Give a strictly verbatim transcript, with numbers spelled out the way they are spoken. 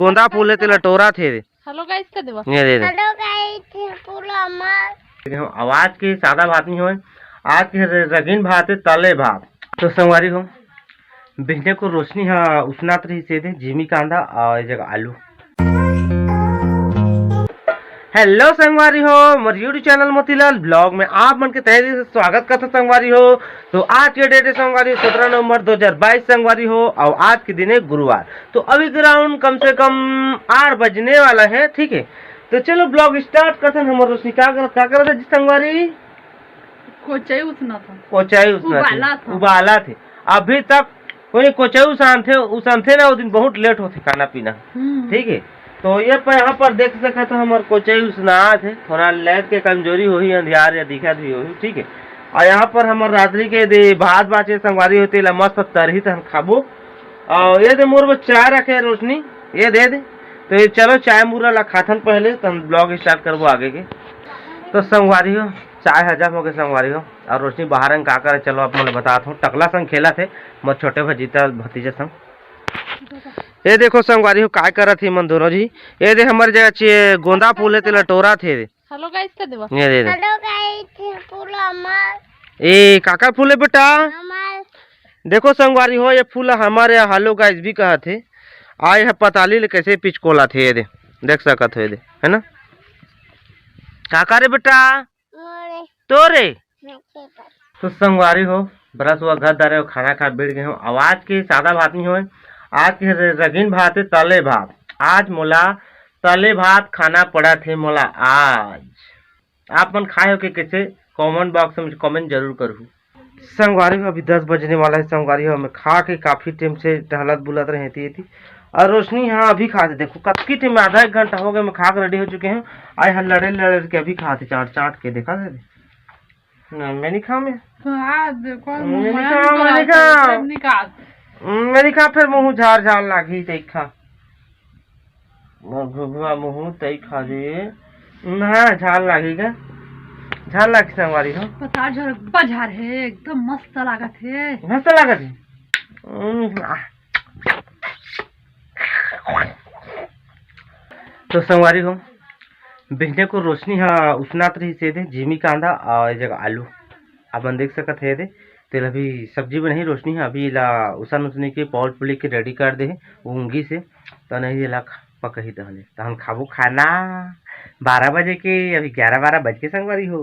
गोंदा फूल हे तेला टोरत हे। हेलो गाइस, कर देवा। ये दे दे। हेलो गाइस, फूल हमार। हम आवाज के सादा भात नहीं होय, आज के र-, रंगीन भात हे, तले भात। तो संगवारी हो, बिहने को रोशनी हा उसनात रही से दे, जिमी कांदा और ए जगह आलू। हेलो संगवारी हो, मोर YouTube चैनल मोतीलाल ब्लॉग में आप मन के तहे दिल से स्वागत करता संगवारी हो। तो आज के डेट है संगवारी हो सत्रह नवंबर दो हज़ार बाईस संगवारी हो, और आज के दिन है गुरुवार। तो अभी ग्राउंड कम से कम आठ बजने वाला है, ठीक है। तो चलो ब्लॉग स्टार्ट करते हैं। हमर रोशनी का करत, का करत है जी संगवारी? कोचई उसना था। कोचई उसना थे। उबाला था। उबाला थे। अभी तक कोई कोचई उसानथे, उसानथे ना, वो दिन बहुत लेट होथे खाना पीना। हम्म। ठीक है, तो ये पर यहाँ पर देख सकत हो हमर कोचई उसनात हे, थोड़ा लैद के कमजोरी होही, अंधियार या दिखत भी होही, ठीक है। और यहाँ पर हमर रात्रि के दे भात बाचे संगवारी हो, तेला मस्त तरही तहन खाबो। और ये दे मोर बर चाय रखे हे रोशनी, ये दे दे। तो ये चलो चाय मुरा ला खाथन पहले, तहन ब्लॉग स्टार्ट करबो आगे के। तो संगवारी हो, चाय हजम हो गए संगवारी हो, और रोशनी बाहर में का करे, चलो आप मन बतात हूँ, टकला संग खेलत हे, मोर छोटे भजीता भतीजा संग। ये देखो संगवारी हो, काय करत हे मन दोनों जी। ये दे हमर जगह चे-, गोंदा फूल हे, तेला टोरत हे। हेलो गाइस, कर देवा। ये दे दे। हेलो गाइस, फूल हमार। ए, काकर फूल हे बेटा? हमार। देखो संगवारी हो, ये फूल हमारे हेलो गाइस भी कहत हे। आय ह पताली ले कैसे पिचकोलत हे, ये दे, देख सकत हो, ये दे, है ना? काकर हे बेटा? मोरे। तोरे? मोरे। तो संगवारी हो, बरस हुआ घर दारे हो, खाना खा बैठ गए हो। आवाज के सादा भात नहीं होय, आज के र-, रंगीन भात हे, तले भात। आज मोला तले भात खाना पड़त हे मोला आज। आप मन खाए हो के कैसे, कमेंट बॉक्स में कमेंट जरूर करू। संगवारी हो, अभी दस बजने वाला है संगवारी हो, मैं खा के काफी टाइम से टहलत बुलत रहे थी, थी। और रोशनी हाँ अभी खाते, देखो कतकी टाइम में, आधा एक घंटा हो गया मैं खा के रेडी हो चुके हैं। आए हैं लड़े लड़े के अभी खाते, चाट चाट के देखा दे। ना, मैं नहीं खाऊं मैं। हाँ, देखो, मैं नहीं मुंह खाऊं, मैं नहीं खाऊं। निकाल। मैं नहीं खाऊं, फिर मुंह झार झार लागी, देख खा। घुघुआ मुंह तई खा दे। ना, झार लागी का? झार लागी संगवारी हो। पता झार, बा झार है, एकदम मस्त लागत है। मस्त लागत है। हम्म, आह। तो संगवारी हो, बिहने को रोशनी हा उसनात रही से दे, जिमी कांदा और ए जगह आलू। आप मन देख सकत हे दे, तेल अभी सब्जी बनाही रोशनी हा, अभी ला उसन उसने के पौल पुली के रेडी कर दे हे, वो उंगी से, तो नहीं ला पकही तहले, तहन खाबो खाना बारह बजे के, अभी ग्यारह बारह बज के संगवारी हो।